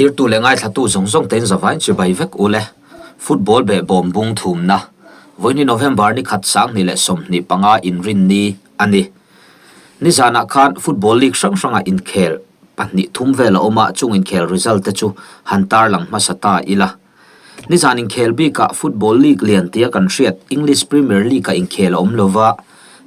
Thlirtu leh ngaithlatu zawng zawng tein zavain chibai vek u le. Football behbawm bung thumna, Vawiini November ni khat 2025 inrinni a ni. Nizanah khan Football League hrang hrangah inkhel pahnih thum vel a awm a, chung inkhel result te chu han tarlang hmasa ta ila. Nizan inkhel bikah Football League lian tia kan hriat English Premier League-ah inkhel a awm lova,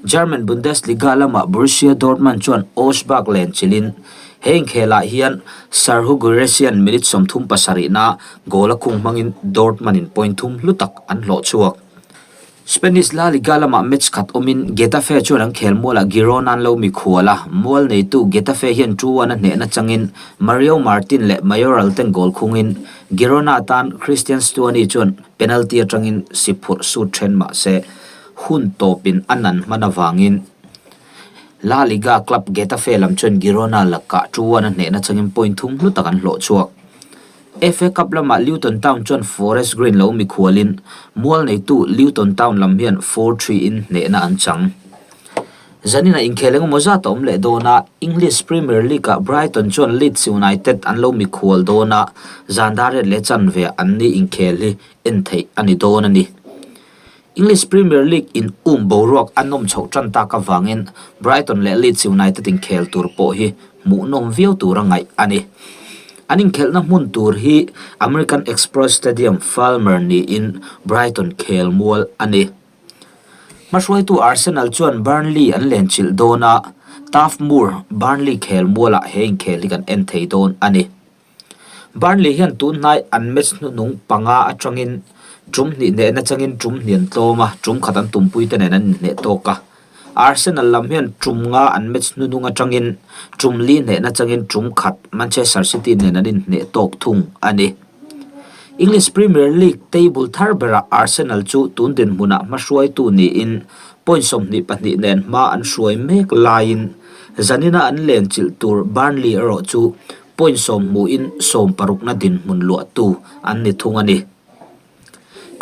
German Bundesliga lamah Borussia Dortmund chuan Augsburg len chilhin he inkhelah hian Serhou Guirassy-a'n minute 37 na goal a khung hmangin Dortmund-in point thum hlu tak an hlawh chhuak. Spanish La Liga lamah match khat awmin Getafe chuan an khel mualah Girona an lo mikhual a, mual neitu Getafe hian 2-1 a hnehna changin Mario Martin leh Mayoral ten goal khungin Girona tan Christian Stuani chuan penalty atangin si phurh sut then mah se hun tawpin a nan hman avangin La Liga club Getafe lam chuan Girona lakah 2-1 a hnehna changin point thum hlu tak an hlawh chhuak. FA Cup lamah Luton Town chuan Forest Green lo mikhualin mual neitu Luton Town lam hian 4-3 in hnehna an chang. Zaninah inkhel engemaw zat a awm leh dawn a, English Premier League-ah Brighton chuan Leeds United an lo mikhual dawn a, zan dar riat leh chanve an ni inkhel hi en theih a ni dawn a ni. English Premier League in um boruak a nawm chhoh tan tak avangin Brighton leh Leeds United inkhel tur pawh hi hmuhnawm viau tura ngaih a ni. An inkhelhna hmun tur hi American Express Stadium, Falmer niin Brighton khel mual a ni. Hmahruaitu Arsenal chuan Burnley an lenchilh dawn a, Turf Moor, Burnley khel mualah he inkhel hi kan en thei dawn a ni. Burnley hian tun hnai an match hnuhnung panga atangin tum hnih hnehna changin tum hnih an tlawm a, tum khat an tumpui te nen an inhneh tawk a. Arsenal lam hian tum nga an match hnuhnung atangin tum li hnehna changin tum khat Manchester City nen an inhneh tawk thung a ni. English Premier League table thar berah Arsenal chu tun dinhmunah hmahruaitu niin point 22 nen hma an hruai mek laiin zanina an lenchilh tur Burnley erawh chu point sawm hmuhin sawm parukna dinhmun luahtu an ni thung a ni.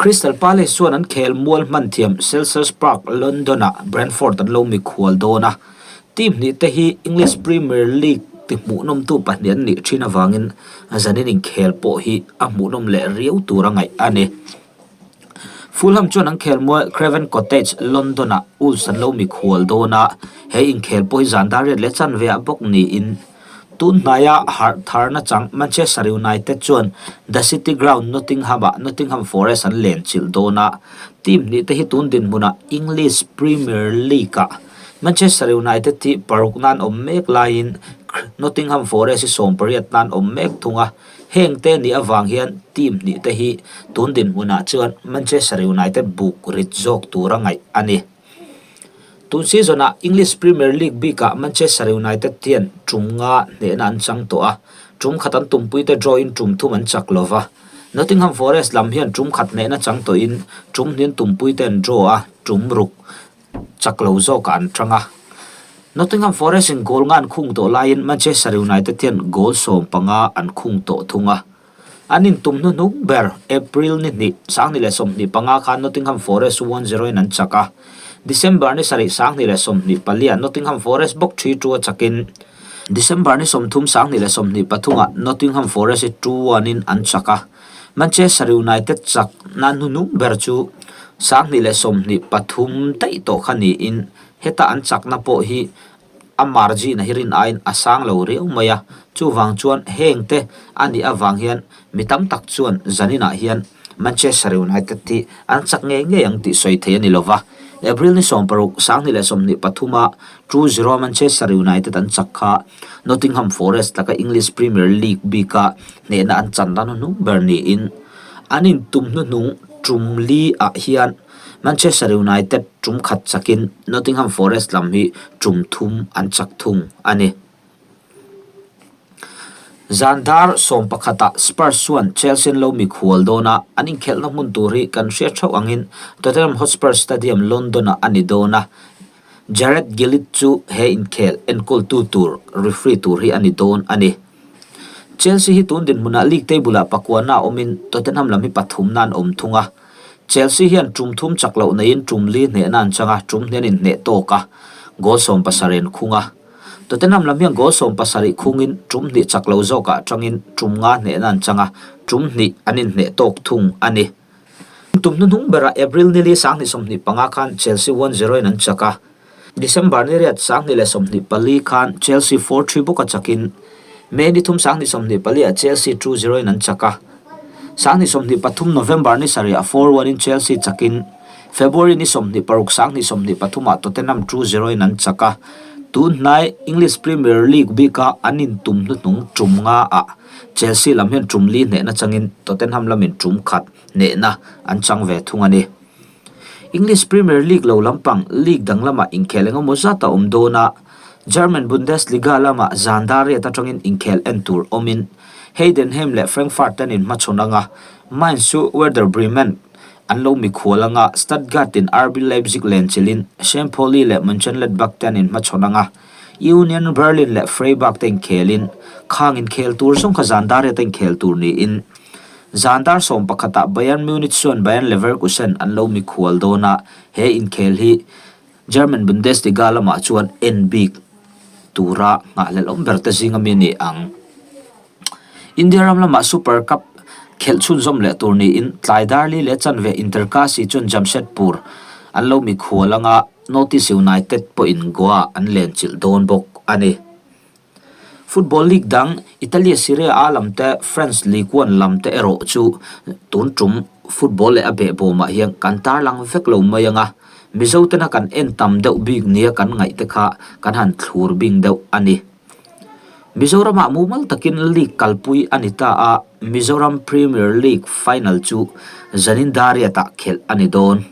Crystal Palace chuan an khel mual hman thiam Selhurst Park, London-ah Brentford an lo mikhual dawn a. Team hnih te hi English Premier League ti hmuhnawmtu pahnih an nih thin avangin zanin inkhel pawh hi a hmuhnawm leh riau tur a ngaih a ni. Fulham chuan an khel mual Craven Cottage, London-ah Wolves an lo mikhual dawn a, he inkhel pawh hi zan dar riat leh chanve ah bawk niin Tun hnaia harh tharna chang Manchester United chuan The City Ground, Nottingham-ah Nottingham Forest an len chilh dawn a, team hnih te hi tun dinhmunah English Premier League-ah Manchester United hi paruk nan awm mek laiin Nottingham Forest hi sawmpariat nan awm mek thung a, heng te nih avang hian team hnih te hi tun dinhmunah chuan Manchester United buk rit zawk tura ngaih a ni. Tun season-ah English Premier League bikah Manchester United hian tum nga hnehna an chang tawh a, tum khat an tumpuite draw-in tum thum an chak lo va. Nottingham Forest lam hian tum khat hnehna chang tawhin tum hnian tumpuite an draw a, tum ruk chak lo zawkah an tang a. Nottingham Forest-in goal nga an khung tawh laiin Manchester United hian goal 15 an khung tawh thung a. An intum hnuhnung ber April ni hnih, 2025 khan Nottingham Forest 1-0 in an chak a. December ni sarih, 2024 ah Nottingham Forest bawk 3-2 a chakin December ni 30, 2023 ah Nottingham Forest hi 2-1 in an chak a. Manchester United chak na hnuhnung ber chu 2023 daih tawh kha niin heta an chakna pawh hi a margin a hi rin aiin a sang lo riau mai a, chuvang chuan heng te a nih avang hian mi tam tak chuan zaninah hian Manchester United hi an chak ngei ngei ang tih sawi thei a ni lova. April ni 16, 2023 a 2-0 Manchester United an chak kha Nottingham Forest laka English Premier League bika hnehna an chan dan hnuhnung ber niin an intum hnuhnung tum li ah hian Manchester United tum khat chakin Nottingham Forest lam hi tum thum an chak thung a ni. Zan dar 11 ah Spurs chuan Chelsea an lo mikhual dawn a, an inkhelhna hmun tur hi kan hriat theuh angin Tottenham Hotspur Stadium, London ah a ni dawn a. Jarred Gillett chu he inkhel enkawltu tur referee tur hi a ni dawn a ni. Chelsea hi tun dinhmunah league table ah pakuana awmin Tottenham lam hi pathumna an awm thung a. Chelsea hian tum thum chak loh neiin tum li hnehna an chang a, tum hnian inhneh tawk a, goal 17 an khung a. Tottenham lam hian goal 70 khungin tum hnih chak lo zawkah atangin tum nga hnehna an chang a, tum hnih an inhneh tawk thung a ni. Tum hnuhnung berah April nili 2025 khan Chelsea 1-0 in an chak a, December ni riat 2024 khan Chelsea 4-3 bawka chakin May ni thum 2024 ah Chelsea 2-0 in an chak a. 2023 November ni sarih ah 4-1 in Chelsea chakin February ni 26 2023 ah Tottenham 2-0 in an chak a. Tun hnai English Premier League bika an intum hnuhnung tum nga ah Chelsea lam hian tum li hnehna changin Tottenham lamin tum khat hnehna an chang ve thung a ni. English Premier League lo lampang league dang lamah inkhel eng emaw zat a awm dawn a, German Bundesliga lamah zan dar riat atangin inkhel en tur awmin Heidenheim leh Frankfurt ten inhmachhawn anga Mainz chu Werder Bremen an lo mikhual anga Stuttgart in RB Leipzig lenchilhin St. Pauli leh Mönchengladbach te an inhmachhawn anga Union Berlin leh Freiburg te inkhelin khang inkhel tur zawng kha zan dar riat a inkhel tur niin Zan dar 11 ah Bayern Munich chuan Bayern Leverkusen an lo mikhual dawn a, he inkhel hi German Bundesliga lamah chuan en bik tura nghahhlelh awm ber te zinga mi a ni ang. India ram lamah Super Cup khelh chhunzawm leh tur niin tlai dar li leh chanve Inter Kashi chuan Jamshedpur an lo mikhual anga Northeast United pawhin Goa an lenchilh dawn bawk a ni. Football league dang Italia Serie A lam te, France Ligue 1 lam te erawh chu tun tum football leh a behbawmah hian kan tarlang vek lo mai ang a, Mizo tena kan en tam deuh bik nia kan ngaih te kha kan han thlur bing deuh a ni. Mizoramah mumal takin league kalpui a ni ta a, Mizoram Premier League final chu zanin Dariat-ah khelh a ni dawn.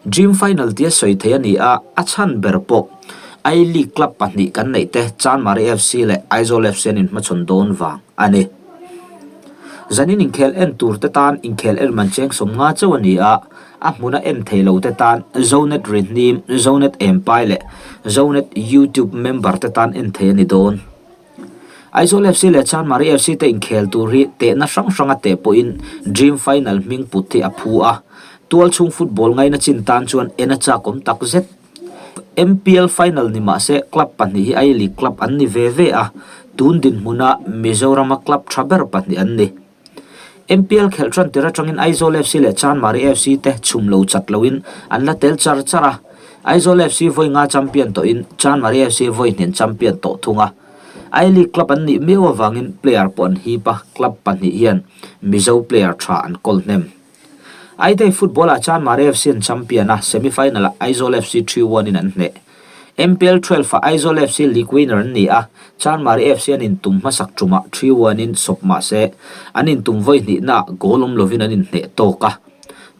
Dream final tia sawi thei a ni a, a chhan ber pawh I-League club pahnih kan neih te Chanmari FC leh Aizawl FC an inhmachhawn dawn vang a ni. Zanin inkhel en tur te tan inkhel en man cheng 50 chauh a ni a, a hmuna en thei lo te tan Zonet Rihnim, Zonet Empai leh Zonet YouTube member te tan en thei a ni dawn. Aizawl FC leh Chanmari FC te inkhel tur hi tehna hrang hranga teh pawhin Dream Final hming put hi a phu a, tualchhung football ngaina chin tan chuan en a chakawm tak zet. MPL Final ni mah se club pahnih hi I-League club an ni ve ve a, tun dinhmuna Mizorama club tha ber pahnih an ni. MPL khelh tan tir atangin Aizawl FC leh Chanmari FC te chhum lo chat loin an la tel char char a. Aizawl FC vawi nga champion tawhin Chanmari FC vawi hnen champion tawh thung a. I-League club an nih miau avangin player pawh an hip a, club pahnih hian Mizo player tha an kawl hnem. Aidai football-ah Chanmari FC an champion a, semi-final-ah Aizawl FC 3-1 in an hneh. MPL 12-ah Aizawl FC league winner an ni a, Chanmari FC an intum hmasak tumah 3-1 in sawp mah se, an intum vawi hnihnaah goal awm lovin an inhneh tawk a.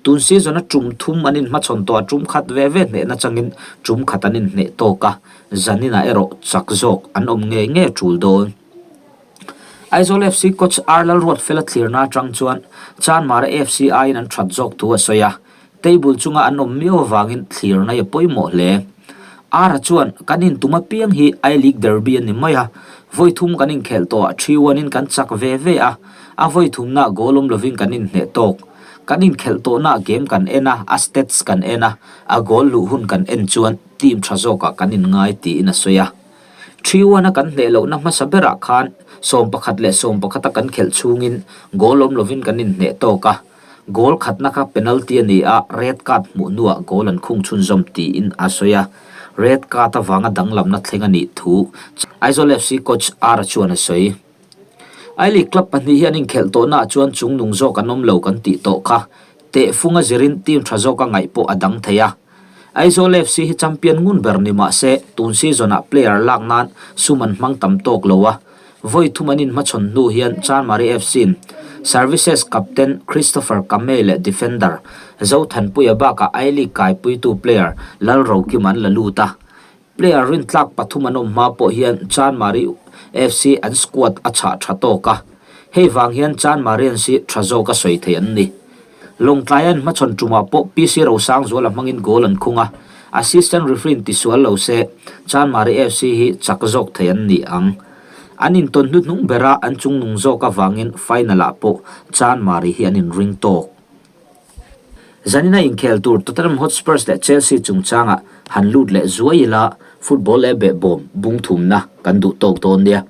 Tun season-a tum thum an inhmachhawn tawh a, tum khat ve ve hnehna changin tum khat an inhneh tawk a, zaninah erawh chak zawk an awm ngei ngei tul dawn. Aizawl FC coach R Lalruatfela thlirna atang chuan Chanmara FC aiin an that zawk thu a sawi a, table chunga an awm miau avangin thlirna hi a pawimawh hle. R-a chuan, Kan intum apiang hi I-League derby a ni mai a, vawi thum kan inkhelh tawhah 3-1 in kan chak ve ve a, a vawi thumnaah goal awm lovin kan inhneh tawk. Kan inkhelh tawhnaah game kan en a, a stats kan en a, a goal luh hun kan en chuan team tha zawkah kan inngai tiin a sawi a. 3-1 a kan hneh lohna hmasa berah khan 11 leh 11 a kan khelh chhungin goal awm lovin kan inhneh tawk a, goal khatna kha penalty a ni a, red card hmuh hnuah goal an khung chhunzawm tiin a sawi a, red card avanga danglamna thleng a nih thu Aizawl FC coach R-a chuan a sawi. I-League club pahnih hi an inkhelh tawhnaah chuan chungnung zawk an awm lo kan tih tawh kha tehfunga zirin team tha zawka ngaih pawh a dang thei a. Aizawl FC hi champion ngun ber ni mah se tun season-ah player lak nan sum an hmang tam tawk lo a, vawi thum an inhmachhawn hnu hian Chanmari FC-in Services captain Christopher Kamei leh defender Zothanpuia bakah I-League kaipuitu player Lalrokima an la lut a. Player rintlak pathum an awm hma pawh hian Chanmari FC an squad a chhah tha tawk a, hei vang hian Chanmarians hi tha zawk a sawi thei an ni. Lawngtlai an hmachhawn tumah pawh PC Rosangzuala hmangin goal an khung a, assistant referee in tisual lo se Chanmari FC hi chak zawk thei an ni ang. An intawn hnuhnung bera an chungnung zawk avangin final-ah pawh Chanmari hi an inring tawk. Zanina inkhel tur Tottenham Hotspurs leh Chelsea chungchangah han lut leh zuai ila. Football leh behbawm bung thumna kan duh tawk dawn nia.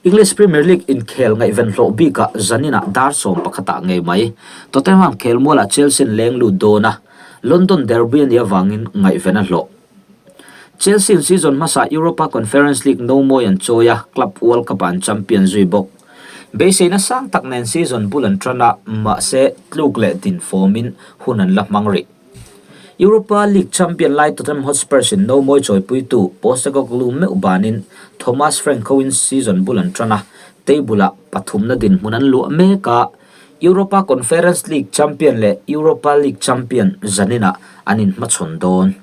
English Premier League inkhel ngaihven hlawh bikah zaninah dar 11 ah ngei mai. Tottenham khelmualah Chelsea an leng lut dawn a, London derby a nih avangin ngaihven a hlawh. Chelsea in season hmasa Europa Conference League nomawi an chawi a, Club World Cup-ah an champion zui bawk. Beiseina sang tak nen season bul an tan a, mahse tluk leh din fawmin hun an la hmang rih. Europa League champion lai Tottenham Hotspurs in nomawi chawipuitu Postecoglou meuh banin Thomas Frank hoin season bul an tan a, table-ah pathumna dinhmun an luah mek a, Europa Conference League champion leh Europa League champion zaninah an inhmachhawn dawn.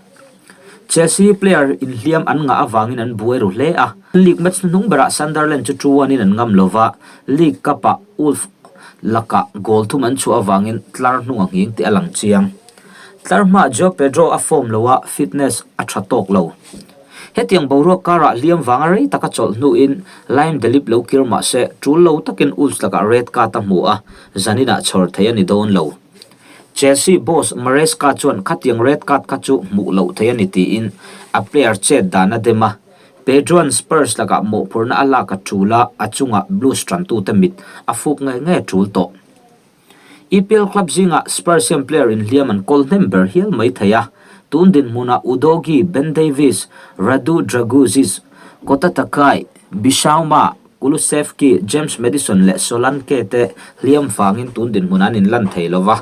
Chelsea player inhliam an ngah avangin an buai ru hle a, league match hnuhnung berah Sunderland chu 2-1 in an ngam lova, League Cup-ah Wolves lakah goal thum an chhuah avangin tlar hnung a nghing tih a lang chiang. Tlar hmaah Joao Pedro a form lo a, fitness a tha tawk lo. Hetiang boruak karah hliam vanga rei taka chawlh hnuin Liam Delap lo kir mah se tul lo takin Wolves lakah red card a hmu a, zaninah chhawr thei a ni dawn lo. Chelsea boss Maresca chuan khatiang red card kha chu hmuh loh thei a ni tiin a player chet dan a dem a, Pedro-a'n Spurs lakah mawhphurhna a lak a tul a, a chungah Blues tantute mit a fuk ngei ngei a tul tawh. EPL club zingah Spurs hian player inhliam an kawl hnem ber hial mai thei a, tun dinhmunah Udogie, Ben Davies, Radu Draguzic, Kota Takai, Bissouma, Kulusevski, James Maddison leh Solanke te hliam vangin tun dinhmunah an inlan thei lo va.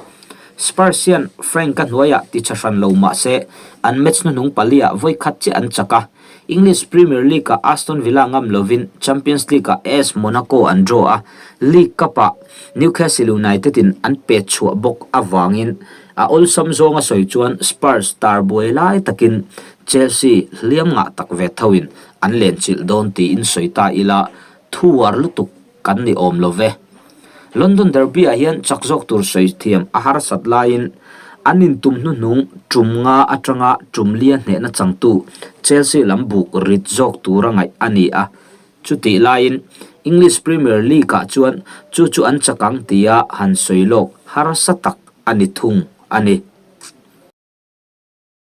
Spurs hian Frank-a hnuaiah tichha hran lo mah se, an match hnuhnung paliah vawi khat chiah an chak a. English Premier League-ah Aston Villa ngam lovin Champions League-ah AS Monaco an draw a, League Cup-ah Newcastle United-in an pet chhuah bawk avangin a awlsam zawnga sawi chuan Spurs tar buai lai takin Chelsea hliam ngah tak ve thoin an lenchilh dawn tiin sawi ta ila thu uar lutuk kan ni awm lo ve. London Derby-ah hian chak zawk tur sawi thiam a harsat laiin an intum hnuhnung tum nga atanga tum lia hnehna changtu Chelsea lam buk rit zawk tura ngaih a ni a. Chutih laiin English Premier League-ah chuan chu chu an chak ang tia han sawi lawk harsa tak a ni thung a ni.